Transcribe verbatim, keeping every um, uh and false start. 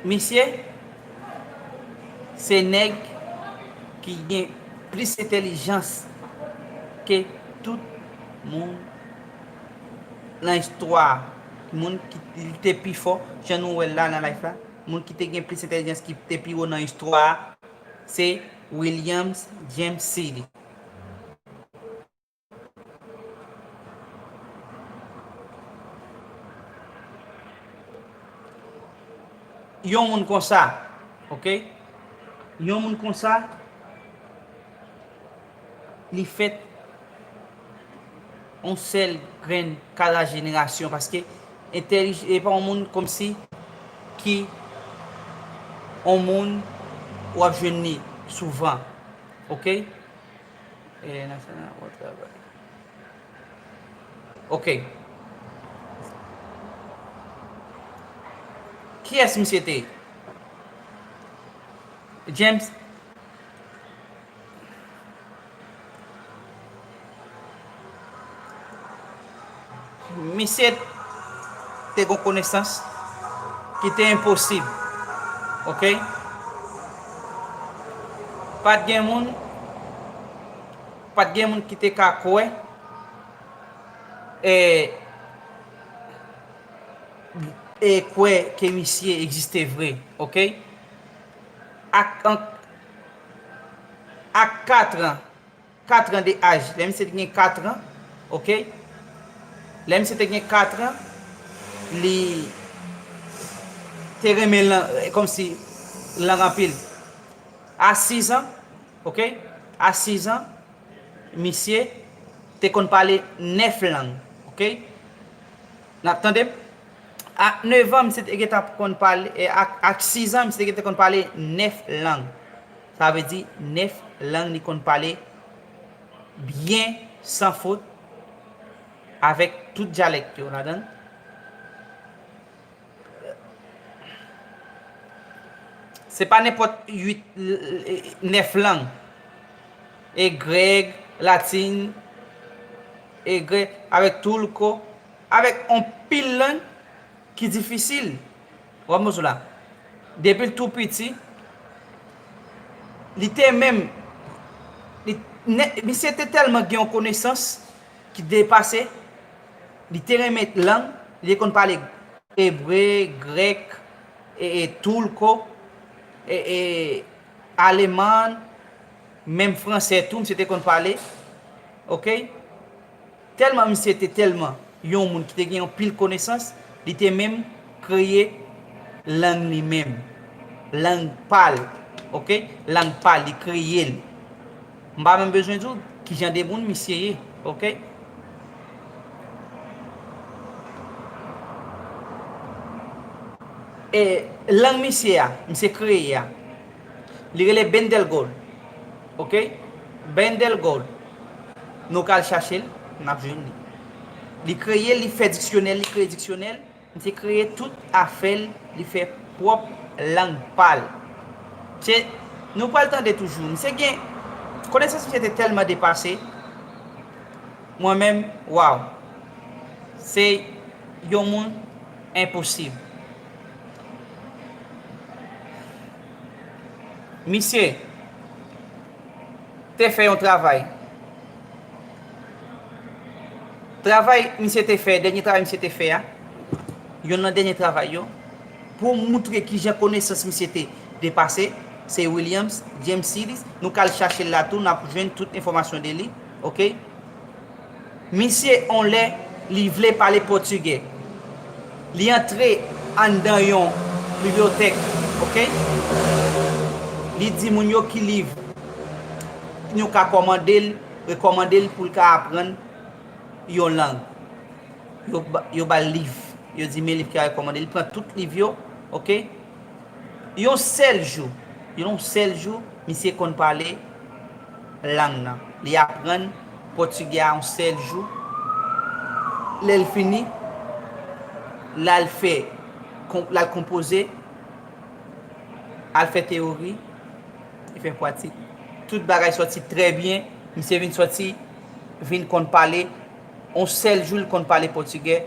Misye se nèg ki gen plis entèlijans ke tout moun nan istwa. Moun ki li te pi fò, jan nou wè l la nan live la, moun ki te gen plis entèlijans, ki te pi wo nan istwa a, se Williams James Seeley. Yon moun konsa, ok? Yon moun konsa, li fèt yon sèl grenn kara jenerasyon, paske entèlij-, e pa yon moun kòmsi ki yon moun w ap jwenn li souvan, ok? E, nan sa, nan, whatever. Ok. Kiyès misye te ye? James? Misye te gon konesans ki te enposib. Ok? Pa t gen moun, pa t gen moun ki te ka kwè, e, e kwè ke misye egziste vre. Ok? Ak, an, ak kat an, kat an de aj, lè misye te gen kat an, ok? Lè misye te gen kat an, li te renmen lang, kòmsi lang anpil. A sis an, ok? A sis an, misye te konn pale nèf lang, ok? N ap tande m? Ak nèf an, misye te gentan konn pale, e, ak, ak sis an, misye te gentan konn pale nèf lang. Sa vle di, nèf lang li konn pale byen, san fot, avèk tout dyalèk yo ladan l. Se pa nenpòt uit, nèf lang. E grèg, latin, e grèk, avèk toulko, avèk on pil lang ki difisil. W ap mezou la. Depi l tou piti, li te menm, li, nè, misye te tèlman gen yon konesans ki depase, li te renmen lang, li te konn pale ebre, grèk, e, e, toulko, e, e, aleman, menm fransè tou, misye te konn pale. Ok? Tèlman misye te tèlman yon moun ki te gen yon pil konesans, li te menm kreye lang li menm. Lang pa l. Ok? Lang pa l, li kreye l. M pa menm bezwen di w kijan de moun misye ye. Ok? E lang misye a, misye kreye a, li rele Bendel Gold. Ok? Bendel Gold. Nou ka al chache l, n ap jwenn li. Li kreye, li fè diksyonè, li kreye diksyonè, misye kreye tout afè l, li fè pwòp lang pa l. Se, nou pral tande toujou. Misye gen, konesans misye te tèlman depase. Mwen menm, waw. Se yon moun enposib. Misye te fè yon travay. Travay misye te fè, dènye travay misye te fè a, yonn nan dènye travay yo, pou moutre kijan konesans misye te depase, se Williams James Seeley. Nou ka al chache l la tou, n ap jwenn tout enfòmasyon de li. Ok? Misye, on lè, li vle pale pòtigè. Li antre anndan yon bibliyotèk, ok? Li di moun yo ki liv nou ka kòmande l, rekòmande l pou l ka aprann yon lang. Yo ba, yo ba l liv. Yo di men liv ki a rekòmande. Li pran tout liv yo, ok? Yon sèl jou, yon sèl jou, misye konn pale lang nan. Li aprann pòtigè a yon sèl jou. Lè l fini, l al fè, kon-, l al konpoze, al fè teyori, li fè pratik. Tout bagay sòti trè byen. Misye vin sòti, vin konn pale. Yon sèl jou, l konn pale pòtigè.